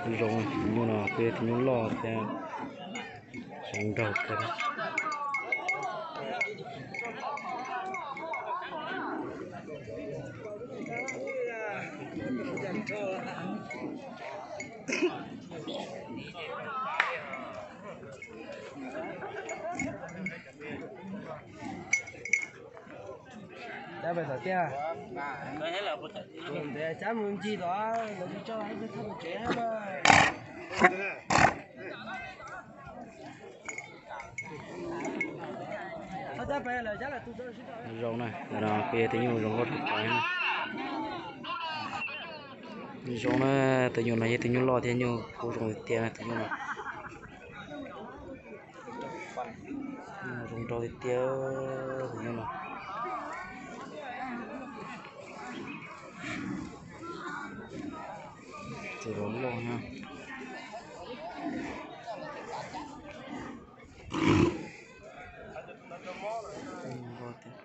Zoo, tus nyuj no kuj yog tus nyuj loj thiab zoo nraug kawg. Cab pais tom tiaj. Cab mus ncig tom, lawv tsis tso, tso tsev mas. Zoo na, ntawm no kuj yog tus nyuj zoo nkauj tshaj plaws na. Zoo na, tus nyuj no yog tus nyuj loj thiab nyuj kub zoo tiag tiag na tus nyuj no. Zoo nraug tiag tiag tus nyuj no. Txiv loj loj na.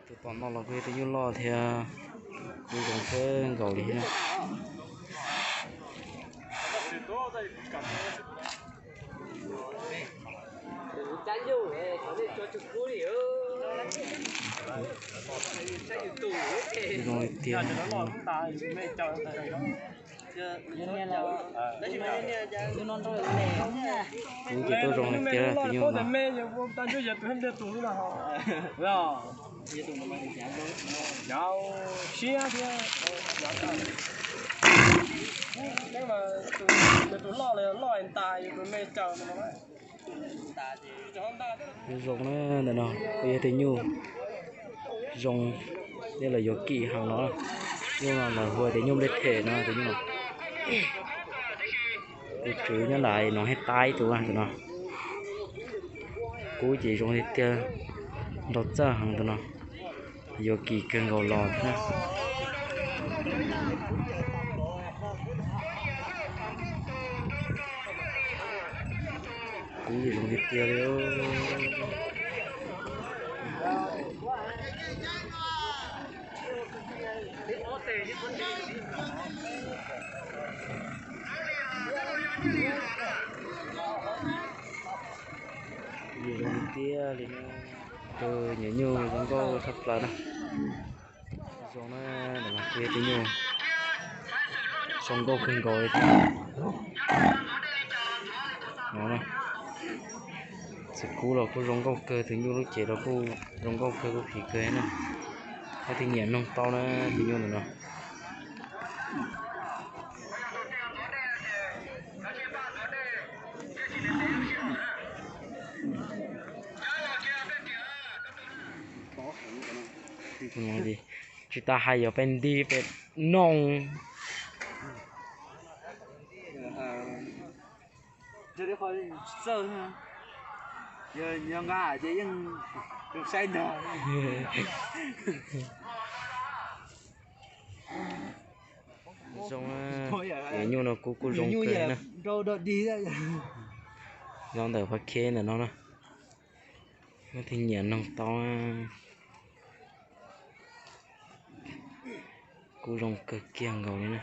Tus tom no los kuj yog tus nyuj loj thiab, kub zoo kawg nkaus li na. Zoo li tiag. Kub ces tuaj zoo li tiag tus nyuj no. Siab thiab. Tus loj loj ntas, tus me caws. Zoo na, ntawm no kuj yog tus nyuj zoo, nej los yuav kim heev no. Nyuj no lawv hu tias nyuj nplej phem no tus nyuj no. Tus tswv nyob nram no, hej, tab ib tus tus no. Kub ces zoo li tiag, nraug txawj heev tus no. Yuav kim kawg nkaus los thiab. Kub zoo tiag tiag li. Zoo tiag li na. Tus nyuam nyuj zoo nkauj tshaj plaws na. Zoo na, ntawm no kuj yog tus nyuj zoo nkauj kawg nkaus li thiab. No na, txiv kub los kuj zoo nkauj kawg, tus nyuj lub cev los kuj zoo nkauj kawg, kuj phim kawg na. Leej twg nyiam noog tau na, tus nyuj ntawm no. Tsis tas hais yuav peb nti peb noog. Txawj, yog nqa ces yeej saib ntag. Zoo, nyuam nyuj no kuj kuj zoo kawg na. Los ntawm pab kheb ntawm no na. Leej twg nyiam noog tau. Kuj zoo kawg kiag nkaus li na.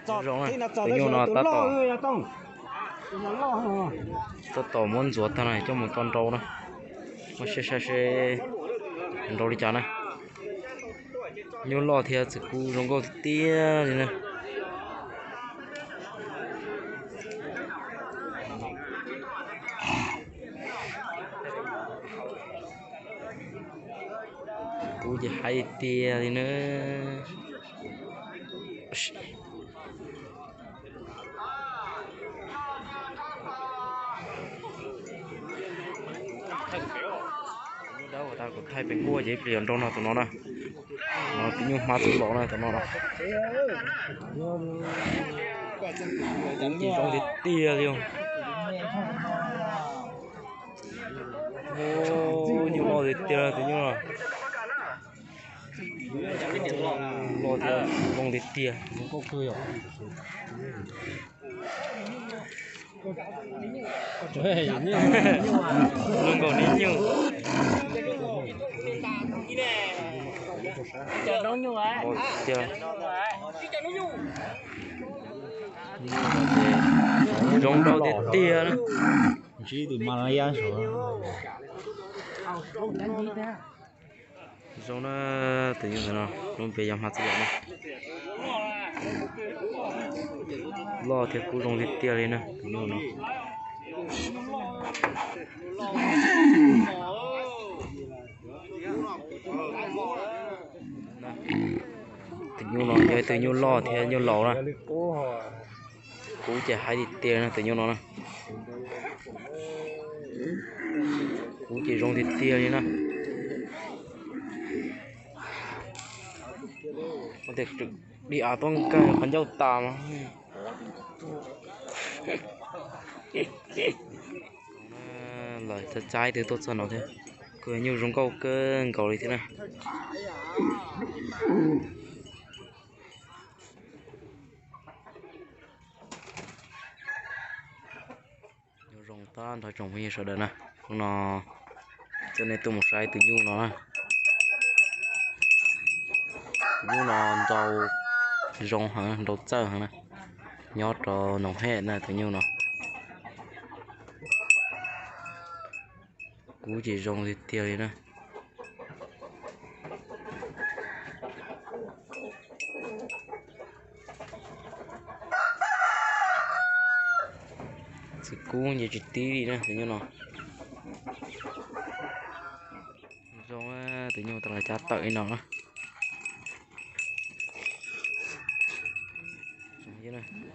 Zoo, tus nyuj no tab tom, tab tom muab ntxuav tag na coj mus tso nrau na. Muab saib saib seb nrau li cas na. Nyuj loj thiab txiv kub zoo nkauj tiag tiag li na. Kub ces haib tiag li na. Nyuj dawb tas kuv thaij pem nkuaj ces ib pliag yuav nrau no tus no na. No tus nyuj hmab txwb los na tus no na. Kub ces zoo tiag tiag li. Nyuj loj tiag tiag tus nyuj no. Loj tiag, zoo tiag tiag. Zoo nkaus niag nyuj. Zoo nraug tiag tiag na. Zoo na, tus nyuj ntawm no lub npe yog Hma Txwj Laum na. Loj thiab kub zoo tiag tiag li na tus nyuj no. Tus nyuj no yog ib tug nyuj loj thiab nyuj laus na. Kub ces haib tiag tiag no tus nyuj no na. Kub ces zoo tiag tiag li na. Tias tseem dim av tuaj nkag qhov ncauj tas mas. Lawv txaib txaib twb tuaj txog no thiab. Kuj yog nyuj zoo nkauj kawg nkaus li thiab na. Nyuj zoo tag nrho tsoom phooj ywg sawv daws na. Hnub no coj nej tuaj mus saib tus nyuj no na. Tus nyuj no nrau zoo heev, nrau txawj heev na. Nyob rau Noom Hej na tus nyuj no. Kub ces zoo tiag tiag li na. Txiv kub ces tsis tib li na tus nyuj no. Zoo, tus nyuj tau los cab tawm li no na.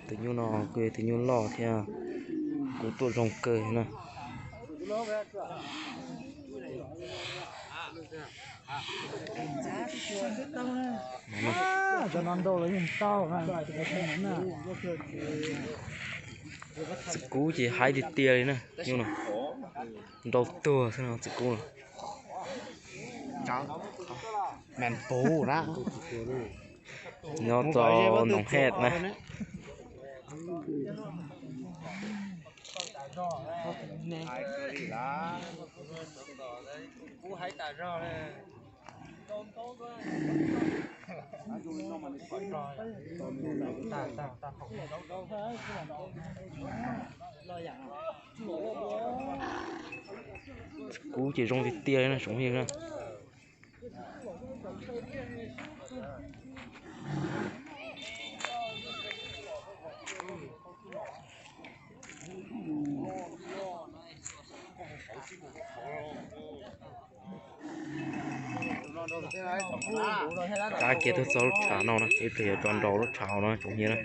Tus nyuj no kuj yog tus nyuj loj thiab kuj tuaj zoo kawg na. Txiv kub ces haib tiag tiag li na, nyuj no nrau tuag xwb no txiv kub no. Nyob rau Noom Hej na. Kub ces zoo tiag tiag li na tsoom phooj ywg na. Rov kiag tuaj txog lub tshav no na, ib pliag yuav rov nraus lub tshav hauv no tsoom phooj ywg na.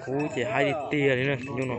Kub ces haib tiag tiag li na tus nyuj no.